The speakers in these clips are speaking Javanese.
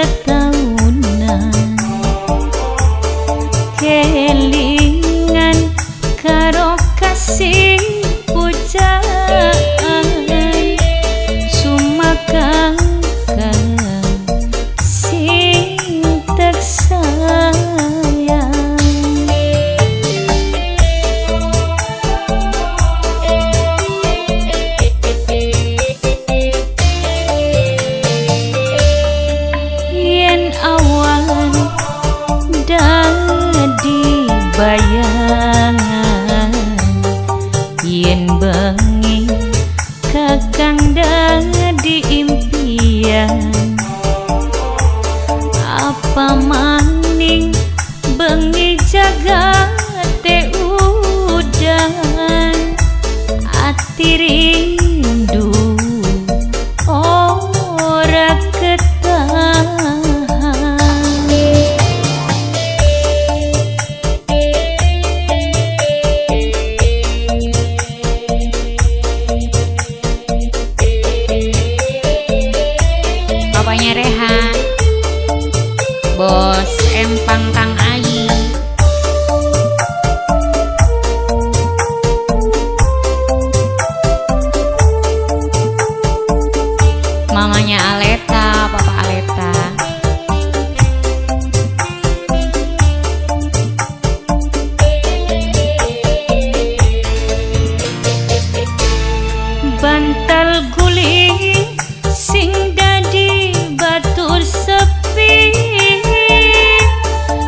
tetaunan kelingan karo kasih pujaan sumakang sing tek sayang. Yen awan dadi bayangan, yen bengi kakang dadi impian, apa maning bengi jagate udan ati rindu ora ketahan. Papanya Rehan, Bos Empang Kang Ayi, mamanya Aleta, Papa Aleta. Bantal guling sing dadi batur sepi,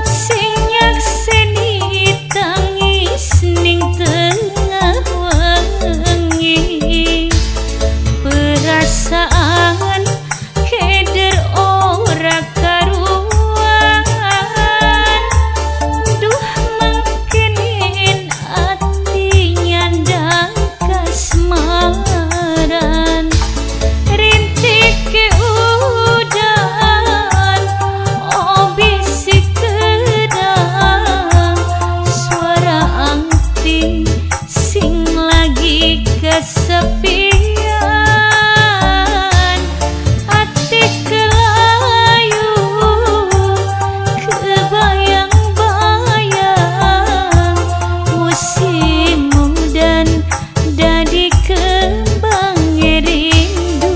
sing nyakseni tangis ning tengah wengi, perasaan keder ora karuan, duh mangkenen ati nyandang kasmaran, rintike udan obisi kedang, suara angti sing lagi kesepian, ati kelayu kebayang-bayang musim udan dadi kembang rindu.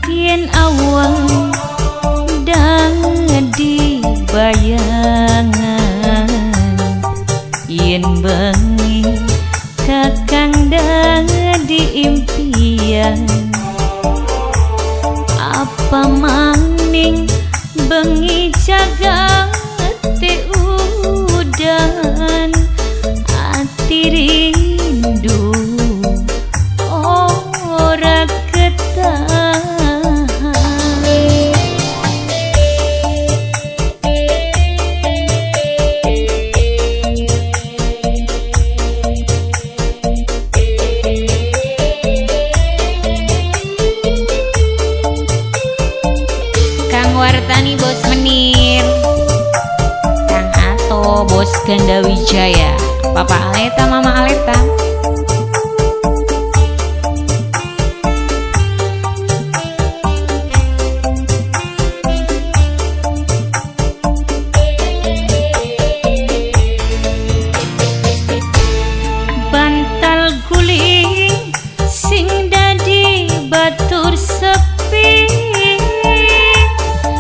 Yen awan dadi bayangan, yen bengi kakang dadi impian, apa maning bengi jagate udan ati rindu ora ketahan. Kang Wartani Bos Menir, Kang Ato Bos Gandawijaya, Papa Aleta, Mama Aleta. Bantal guling sing dadi batur sepi,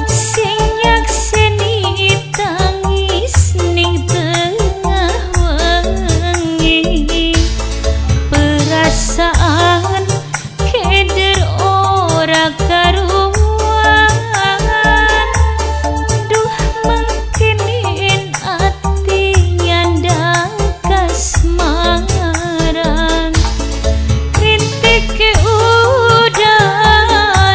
sing nyakseni tangis ning tengah wengi, perasaan keder ora karuan, duh mangkenen ati nyandang kasmaran, rintike udan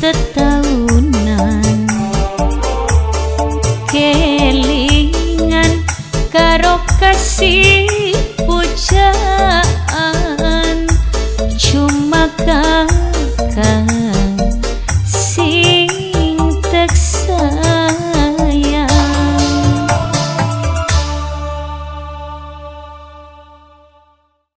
Tetep.